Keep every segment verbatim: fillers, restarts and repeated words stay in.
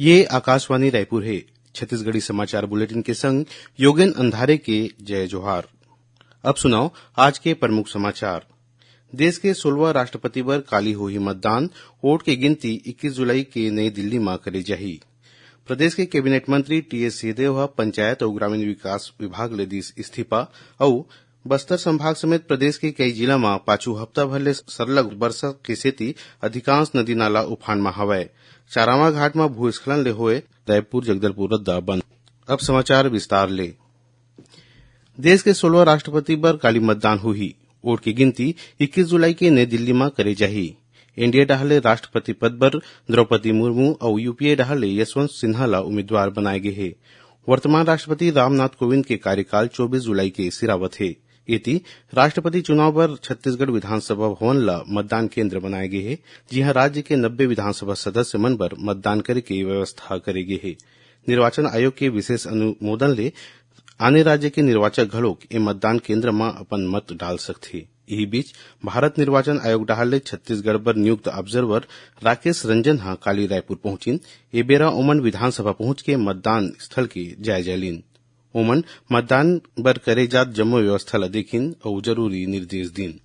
ये आकाशवाणी रायपुर हे। छत्तीसगढ़ी समाचार बुलेटिन के संग योगेन अंधारे के जय जोहार। अब सुनव आज के प्रमुख समाचार। देश के सोलहवाँ राष्ट्रपति बर काली होही मतदान, वोट के गिनती इक्कीस जुलाई के नई दिल्ली म करे जाही। प्रदेश के कैबिनेट मंत्री टीएस सिंहदेव ह पंचायत अउ ग्रामीण विकास विभाग ले दिस इस्तीफा अउ बस्तर संभाग समेत प्रदेश के कई जिला म पाछू हफ्ता भर ले सरलग बरसा के सेती अधिकांश नदी नाला उफान म हवय। चारामा घाट म भूस्खलन ले होए रायपुर जगदलपुर रद्दा बंद। अब समाचार विस्तार ले। देश के सोलहवाँ राष्ट्रपति बर काली मतदान होही। वोट के गिनती इक्कीस जुलाई के नई दिल्ली म करे जाही। एनडीए डहार ले राष्ट्रपति पद बर द्रौपदी मुर्मू अउ यूपीए डहार ले यशवंत सिन्हा ला उम्मीदवार बनाए गे हे। वर्तमान राष्ट्रपति रामनाथ कोविंद के कार्यकाल चौबीस जुलाई के सिरावत हे। एती राष्ट्रपति चुनाव बर छत्तीसगढ़ विधानसभा भवन ला मतदान केंद्र बनाए गे हे, जिहां राज्य के नब्बे विधानसभा सदस्य मन बर मतदान करे के व्यवस्था करे गे हे। निर्वाचन आयोग के विशेष अनुमोदन ले आने राज्य के निर्वाचक घलोक ए मतदान केंद्र म अपन मत डाल सकथे। इही बीच, भारत निर्वाचन आयोग डहार ले छत्तीसगढ़ बर नियुक्त ऑब्जर्वर राकेश रंजन ह काली रायपुर पहुंचिन। ए बेरा ओमन विधानसभा पहुंच के मतदान स्थल के जायजा लीन। ओमन मतदान बर करे जात जम्मो व्यवस्था ल देखिन अउ जरूरी निर्देश दीन।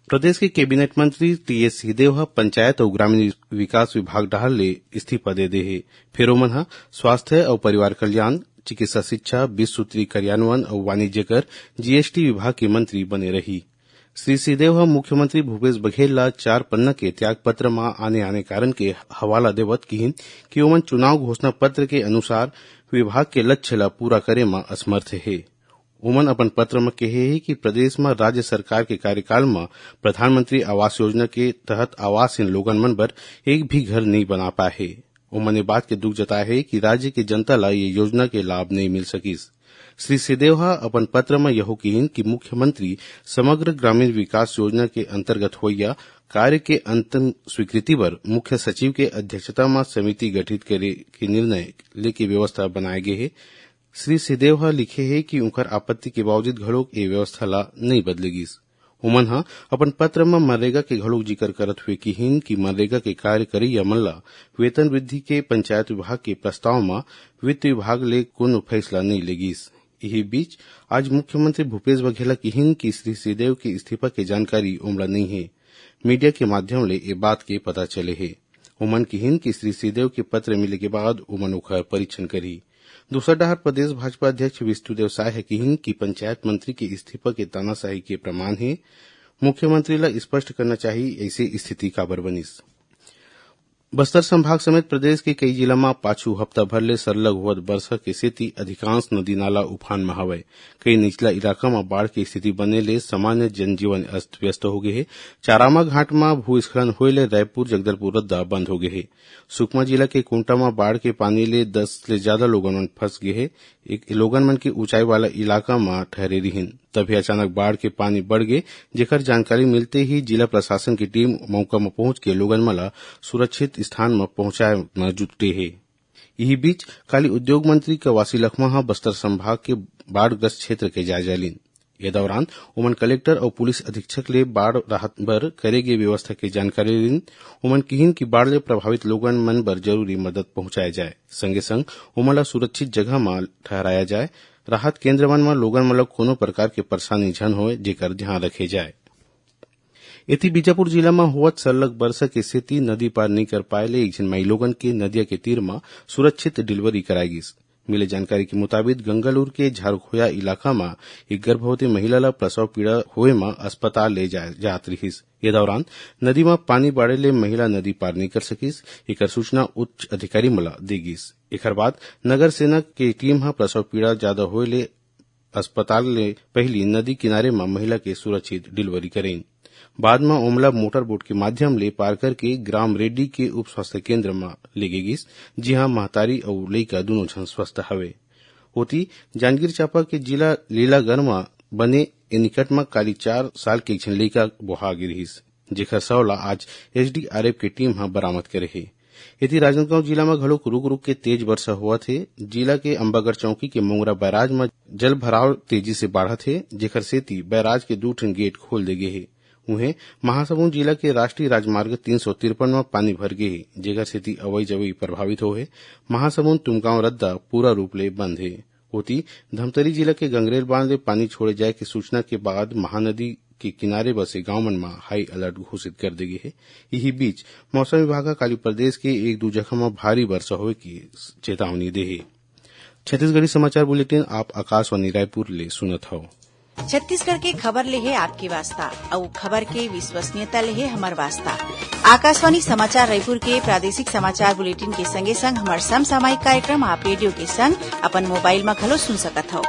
प्रदेश के कैबिनेट मंत्री टीएस सिंहदेव ह पंचायत अउ ग्रामीण विकास विभाग डहार ले इस्तीफा दे दे हे। फेर ओमन ह स्वास्थ्य अउ परिवार कल्याण, चिकित्सा शिक्षा, बीस सूत्री कार्यान्वयन अउ वाणिज्य कर, जीएसटी विभाग के मंत्री बने रही। श्री सिंहदेव ह मुख्यमंत्री भूपेश बघेल ला चार पन्ना के त्याग पत्र म आने-आने कारण के हवाला देवत किहिन कि ओमन चुनाव घोषणा पत्र के अनुसार विभाग के लक्ष्य ला पूरा करे म असमर्थ हे। ओमन अपन पत्र म कहे हे कि प्रदेश म राज्य सरकार के कार्यकाल म प्रधानमंत्री आवास योजना के तहत आवासहीन लोगन मन बर एक भी घर नइ बना पाए हे। ओमन ए बात के दुख जताए हे कि राज्य के जनता ला ये योजना के लाभ नइ मिल सकिस। श्री सिंहदेव ह अपन पत्र म यहो किहिन कि मुख्यमंत्री समग्र ग्रामीण विकास योजना के अंतर्गत होइया कार्य के अंतिम स्वीकृति बर मुख्य सचिव के अध्यक्षता म समिति गठित करे के निर्णय लेके व्यवस्था बनाए गे हे। श्री सिंहदेव ह लिखे हे कि उंकर आपत्ति के बावजूद घलोक ए व्यवस्था ला नइ बदले गिस। ओमन ह अपन पत्र म मनरेगा के घलोक जिकर करत हुए किहिन कि मनरेगा के कार्य करइया मन ला वेतन वृद्धि के पंचायत विभाग के प्रस्ताव म वित्त विभाग ले कोनो फैसला नइ ले गिस। इही बीच, आज मुख्यमंत्री भूपेश बघेल ह किहिन कि श्री सिंहदेव के इस्तीफा के जानकारी ओमला नइ हे। मीडिया के माध्यम ले ए बात के पता चले हे। ओमन किहिन कि श्री सिंहदेव के पत्र मिले के बाद ओमन ओखर परीक्षण करही। दूसर डहार प्रदेश भाजपा अध्यक्ष विष्णुदेव साय ह किहिन कि पंचायत मंत्री के इस्तीफा के तानाशाही के प्रमाण हे। मुख्यमंत्री ला स्पष्ट करना चाही, ऐसे स्थिति काबर बनिस। बस्तर संभाग समेत प्रदेश के कई जिला म पाछू हफ्ता भर ले सरलग होवत बरसा के सेती अधिकांश नदी नाला उफान म हवय। कई निचला इलाका म बाढ़ के स्थिति बने ले सामान्य जनजीवन अस्त व्यस्त हो गे हे। चारामा घाट म भूस्खलन होए ले रायपुर जगदलपुर रद्दा बंद हो गे हे। सुकमा जिला के कोंटा म बाढ़ के पानी ले दस ले ज्यादा लोगन मन फंस गे हे। एक लोगन मन के ऊंचाई वाला इलाका म ठहरे रिहिन, तभे अचानक बाढ़ के पानी बढ़ गे, जेकर जानकारी मिलते ही जिला प्रशासन की टीम मौका म पहुंच के लोगन मन ला सुरक्षित स्थान म पहुंचाए म जुटे हे। इही बीच, काली उद्योग मंत्री कवासी लखमा ह बस्तर संभाग के बाढ़ग्रस्त क्षेत्र के जायजा लीन। ये दौरान ओमन कलेक्टर अउ पुलिस अधीक्षक ले बाढ़ राहत बर करे गे व्यवस्था के जानकारी लीन। ओमन किहिन कि बाढ़ ले प्रभावित लोगन मन बर जरूरी मदद पहुंचाए जाए, संगे संग ओमन ला सुरक्षित जगह म ठहराया जाए। राहत केंद्र मन म लोगन मन ला कोनो प्रकार के परेशानी झन होए, जेकर ध्यान रखे जाए। एती बीजापुर जिला म होवत सरलग बरसा के सेती नदी पार नइ कर पाए ले एक झन माईलोगन के नदिया के तीर म सुरक्षित डिलीवरी कराए गिस। मिले जानकारी के मुताबिक, गंगालूर के झारखोया इलाका म एक गर्भवती महिला ला प्रसव पीड़ा होए म अस्पताल ले जाए जात रिहिस। ये दौरान नदी म पानी बाढ़े ले महिला नदी पार नइ कर सकिस। एकर सूचना उच्च अधिकारी मन ला दे गिस। एकर बाद नगर सेना के टीम ह प्रसव पीड़ा ज्यादा होए ले अस्पताल ले पहिली नदी किनारे म महिला के सुरक्षित डिलीवरी करीन। बाद म ओमला मोटर बोट के माध्यम ले पार करके ग्राम रेड्डी के उप स्वास्थ्य केंद्र म लेगे गिस, जिहां महतारी अउ लइका दूनों झन स्वस्थ हवे। ओती, जांजगीर चांपा के जिला लीलागर म बने ए निकट म काली चार साल के एक झन लइका बोहा गे रिहिस, जेखर शव ला आज एसडीआरएफ के टीम ह बरामद करे हे। एती राजनांदगांव जिला म घलोक रुक-रुक के तेज बरसा होवत हे। जिला के अंबागढ़ चौकी के मोंगरा बैराज म जल भराव तेजी से बाढ़त हे, जेखर सेती बैराज के दू ठन गेट खोल दे गे हे। उहें, महासमुंद जिला के राष्ट्रीय राजमार्ग तीन सौ तिरपन म पानी भर गे हे, जेकर सेती अवई जवई प्रभावित होहे। महासमुंद तुमगांव रद्दा पूरा रूप ले बंद हे। ओती, धमतरी जिला के गंगरेल बांध ले पानी छोड़े जाए के सूचना के बाद महानदी के किनारे बसे गांव मन म हाई अलर्ट घोषित कर दे गे हे। इही बीच, मौसम विभाग ह काली प्रदेश के एक दू जगह म भारी वर्षा होए के चेतावनी दे हे। छत्तीसगढ़ी समाचार बुलेटिन आप आकाशवाणी रायपुर ले सुनत हव। छत्तीसगढ़ के खबर ले हे आपके वास्ता, अउ खबर के विश्वसनीयता ले हे हमर वास्ता। आकाशवाणी समाचार रायपुर के प्रादेशिक समाचार बुलेटिन के संगे संग हमर समसामयिक कार्यक्रम आप रेडियो के संग अपन मोबाइल म घलो सुन सकत हव।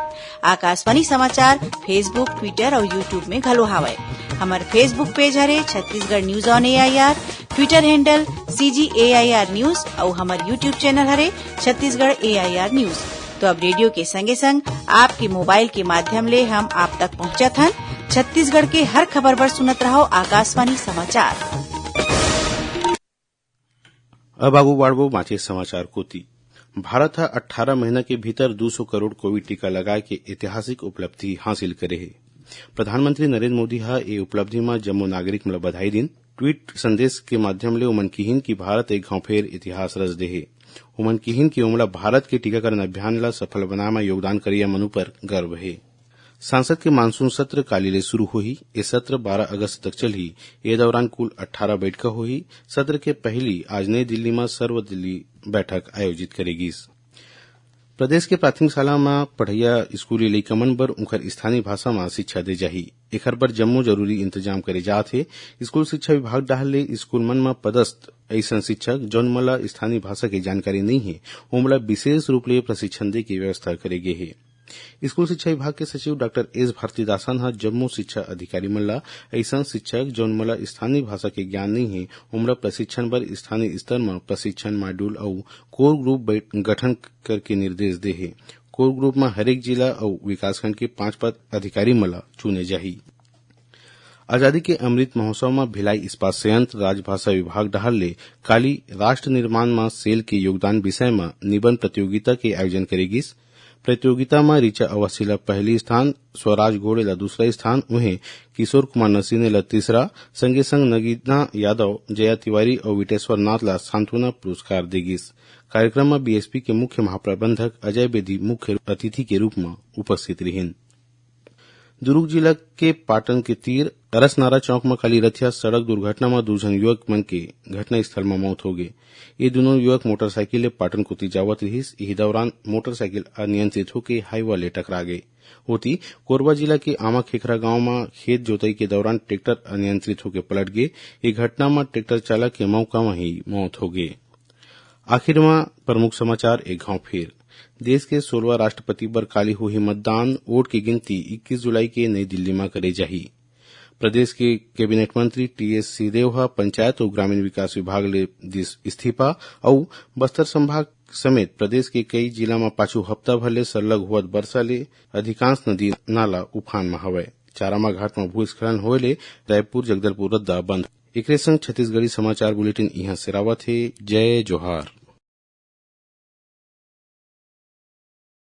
आकाशवाणी समाचार Facebook, Twitter अउ YouTube में घलो हावय। हमर Facebook पेज हरे Chhattisgarh news on AIR, Twitter handle CG AIR news अउ हमर YouTube चैनल हरे छत्तीसगढ़ एआईआर न्यूज। तो अब रेडियो के संगे संग आपके मोबाइल के माध्यम ले हम आप तक पहुंचत हन। छत्तीसगढ़ के हर खबर बर सुनत रहो आकाशवाणी समाचार। अब आगू बाढ़बो बांचे समाचार कोती। भारत ह अट्ठारह महीना के भीतर दू सौ करोड़ कोविड टीका लगाए के ऐतिहासिक उपलब्धि हासिल करे हे। प्रधानमंत्री नरेंद्र मोदी ह ए उपलब्धि म जम्मो नागरिक मन ल बधाई दिन। ट्वीट संदेश के माध्यम ले ओमन किहिन कि भारत एक घांव फेर इतिहास रच दे हे। ओमन किहिन कि ओमला भारत के टीकाकरण अभियान ल सफल बनाए म योगदान करइया मन उपर गर्व हे। संसद के मानसून सत्र काली ले शुरू होही। ए सत्र बारह अगस्त तक चलही। ए दौरान कुल अट्ठारह बैठका होही। सत्र के पहली आज नई दिल्ली म सर्वदलीय बैठक आयोजित करे गिस। प्रदेश के प्राथमिक शाला म पढ़इया स्कूली लइका मन बर उंखर स्थानीय भाषा म शिक्षा दे जाही। एखर बर जम्मो जरूरी इंतजाम करे जात हे। स्कूल शिक्षा विभाग डहार ले स्कूल मन म पदस्थ अइसन शिक्षक, जौन मन ल स्थानीय भाषा के जानकारी नइ हे, ओमन ल विशेष रूप ले प्रशिक्षण दे के व्यवस्था करे गे हे। स्कूल शिक्षा विभाग के सचिव डॉक्टर एस भारतीदासन ह जम्मो शिक्षा अधिकारी मन ल अइसन शिक्षक, जौन मन ल स्थानीय भाषा के ज्ञान नइ हे, ओमन ल प्रशिक्षण बर स्थानीय स्तर म प्रशिक्षण मॉड्यूल अउ कोर ग्रुप बैठ-, गठन करके निर्देश दे हे। कोर ग्रुप म हरेक जिला अउ विकासखंड के पांच पद अधिकारी मन ल चुने जाही। आजादी के अमृत महोत्सव म भिलाई इस्पात संयंत्र राजभाषा विभाग डहार ले काली राष्ट्र निर्माण म सेल के योगदान विषय म निबंध प्रतियोगिता के आयोजन करे गिस। प्रतियोगिता म ऋचा अवस्थी ल पहली स्थान, स्वराज गोड़े ल दूसरा स्थान, उहें किशोर कुमार नसीने ल तीसरा, संगे संग नगीना यादव, जया तिवारी अउ विटेश्वर नाथ ल सांत्वना पुरस्कार दे गिस। कार्यक्रम म बीएसपी के मुख्य महाप्रबंधक अजय बेदी मुख्य अतिथि के रूप म उपस्थित रिहिन। दुरूग जिला के पाटन के तीर अरसनारा चौक म काली रथिया सड़क दुर्घटना म दू झन युवक मन के घटनास्थल म मौत हो गे। ये दुनों युवक मोटरसाइकिल ले पाटन कोति जावत रिहिस। इही दौरान मोटरसाइकिल अनियंत्रित होके हाईवा ले टकरा गे। ओती, कोरबा जिला के आमा खेखरा गांव म खेत जोतई के दौरान ट्रैक्टर अनियंत्रित होके पलट गे। ये घटना म ट्रैक्टर चालक के मौका म ही मौत हो गे। आखिर म प्रमुख समाचार एक घांव फेर। देश के सोलहवां राष्ट्रपति बर काली होही मतदान, वोट के गिनती इक्कीस जुलाई के नई दिल्ली म करे जाही। प्रदेश के कैबिनेट मंत्री टीएस सिंहदेव ह पंचायत अउ ग्रामीण विकास विभाग ले दिस इस्तीफा अउ बस्तर संभाग समेत प्रदेश के कई जिला म पाछू हफ्ता भर ले सरलग होवत बरसा ले अधिकांश नदी नाला उफान म हवय। चारामा घाट म भूस्खलन होए ले रायपुर जगदलपुर रद्दा बंद। एकरे संग छत्तीसगढ़ी समाचार बुलेटिन इहां सिरावत हे। जय जोहार।